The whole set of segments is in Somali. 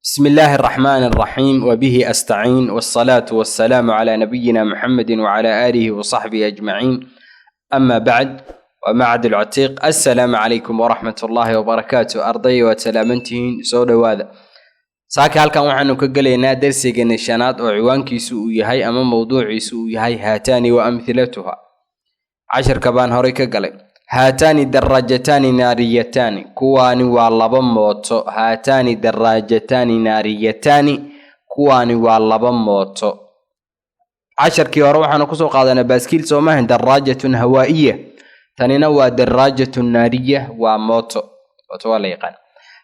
بسم الله الرحمن الرحيم، وبه أستعين، والصلاة والسلام على نبينا محمد وعلى آله وصحبه أجمعين، أما بعد. ومعهد العتيق، السلام عليكم ورحمة الله وبركاته. Arday, waad salaamantihiin, soo dhowaada. Saaka halkan waxaanu ka gelaynaa darsigeena shanaad oo ciwaankiisu uu yahay ama mowduuciisu uu yahay هاتان وأمثلتها. Casharka baan horay ka galay. هاتان دراجتان ناريتان, kuwaani waa laba mooto. هاتان دراجتان ناريتان, kuwaani waa laba mooto. Casharkii hore waxaanu kusoo qaadanay baaskiil, soo maahan? دراجة هوائية. Tanina waa دراجة نارية, waa mooto. Mooto waa la yaqaan.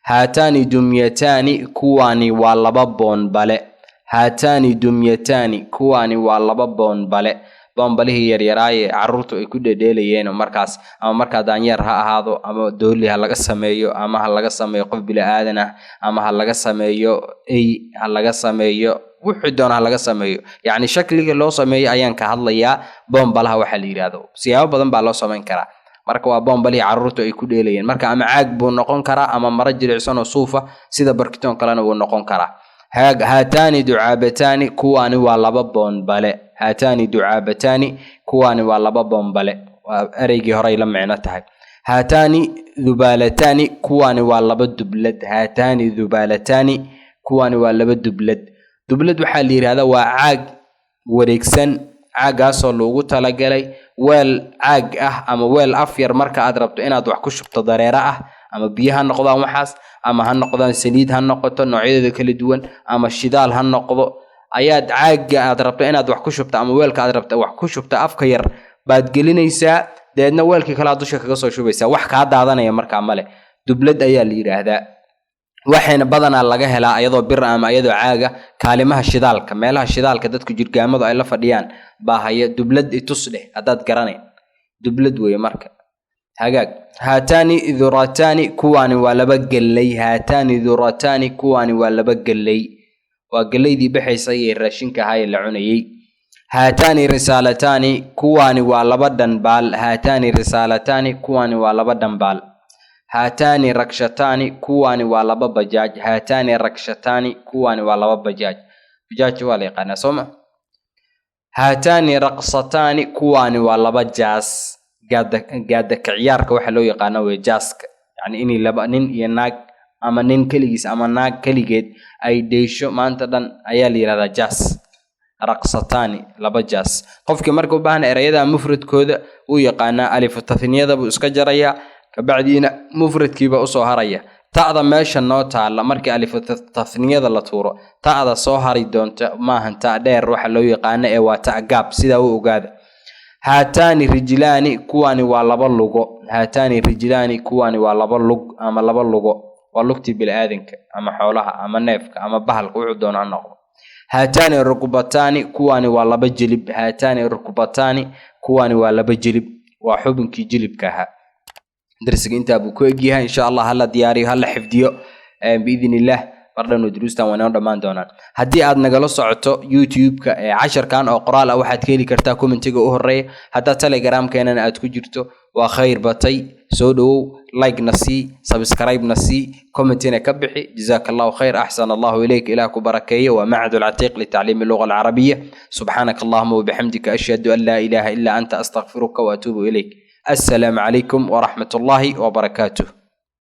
هاتان دميتان, kuwaani waa laba boonbale. هاتان دميتان, kuwaani waa laba boonbale. Boonbalihii yaryaraaye carruurtu ay ku dhedheelayeen markaas, ama markaa daanyeer ha ahaado, ama dooli ha laga sameeyo, ama ha laga sameeyo qof bini-aadan ah, ama ha laga sameeyo ey, ha laga sameeyo wuxuu doona ha laga sameeyo. Yacni shakliga loo sameeyo ayaan ka hadlayaa. Boonbalaha waxaa la yidhaahdo siyaabo badan baa loo samayn karaa. Marka waa boonbalihii carruurtu ay ku dheelayeen. Marka ama caag buu noqon karaa, ama maro jilicsan oo suufa sida barkitoon kalena wuu noqon karaa. هاتان دعابتان, kuwaani waa laba boonbale. هاتان دعابتان, kuwaani waa laba boonbale. Waa ereygii horey la micno tahay. هاتان ذبالتان, kuwaani waa laba dublad. هاتان ذبالتان, kuwaani waa laba dublad. Dublad waxaa la yidhahdaa waa caag wareegsan, caagaasoo loogu talagalay weel caag ah ama weel afyar marka aad rabto inaad wax ku shubto dareere ah, ama biyo ha noqdaan waxaas, ama ha noqdaan saliid ha noqoto noocyadeeda kala duwan, ama shidaal ha noqdo, ayaad caagga aad rabto inaad wax ku shubto ama weelka aad rabto wax ku shubto afka yar baad gelinaysaa, dabeedna weelkii kale aad dusha kaga soo shubaysaa. Wax kaa daadanaya markaa male. Dublad ayaa la yidhaahdaa. Waxayna badanaa laga helaa ayadoo bir ama ayadoo caaga kaalimaha shidaalka, meelaha shidaalka dadku jirgaamadu ay la fadhiyaan baa haya. Dublad itus dheh haddaad garanayn, dublad weeye. Marka hagaag. هاتان ذرتان, kuwaani waa laba gelley. هاتان ذرتان, kuwaani waa laba gelley. Waa geleydii baxaysay ee raashinka ahaa ee la cunayey. هاتان رسالتان, kuwaani waa laba dhanbaal. هاتان رسالتان, kuwaani waa laba dhanbaal. هاتان ركشتان, kuwaani waa laba bajaaj. هاتان ركشتان, kuwaani waa laba bajaaj. Bajaaj waa la yaqaanaa, soo ma? هاتان رقصتان, kuwaani waa laba jaas. Gaada gaada kiciyaarka waxaa loo yaqaana wey jaaska, yacni inay laba nin iyo naag ama nin keligiis ama naag keligeed ay dheesho maanta dhan ayaa la yidhahdaa jaas. رقصتان, laba jaas. Qofkii marka u baahan ereyada mufradkooda wuu yaqaanaa, alifu tathniyada buu iska jarayaa, kabacdiina mufradkiiba usoo haraya. Ta'da meesha noo taalla markii alifu tathniyada la tuuro, ta'da soo hari doonta maahan ta dheer waxa loo yaqaano ee waa ta gaab. Sidaa u ogaada. هاتان رجلان, kuwaani waa laba lugo. هاتان رجلان, kuwaani waa laba lug ama laba lugo. Waa lugtii bini'aadanka ama xoolaha ama neefka ama bahalka, wuxuu doono ha noqdo. هاتان ركبتان, kuwaani waa laba jilib. هاتان ركبتان, kuwaani waa laba jilib. Waa xubinkii jilibka ahaa. Darsiga intaa buu ku egyahay, insha Allah. Hala diyaariyo, hala xifdiyo biidn illah. Mar dhanno duruustan waa inoo dhammaan doonaan. Haddii aad nagala socoto YouTube-ka ee casharkan oo qoraal ah, waxaad ka heli kartaa commentiga u horeeya. Haddaad Telegramkeenana aad ku jirto, waa khayr batay. Soo dhowow, like na sii, subscribe na sii, commentina ka bixi. جزاك الله خير، أحسن الله إليك، ilaah ku barakeeyo. Waa معهد العتيق لتعليم اللغة العربية. سبحانك اللهم وبحمدك، أشهد أن لا إله إلا أنت، أستغفرك وأتوب إليك. السلام عليكم ورحمة الله وبركاته.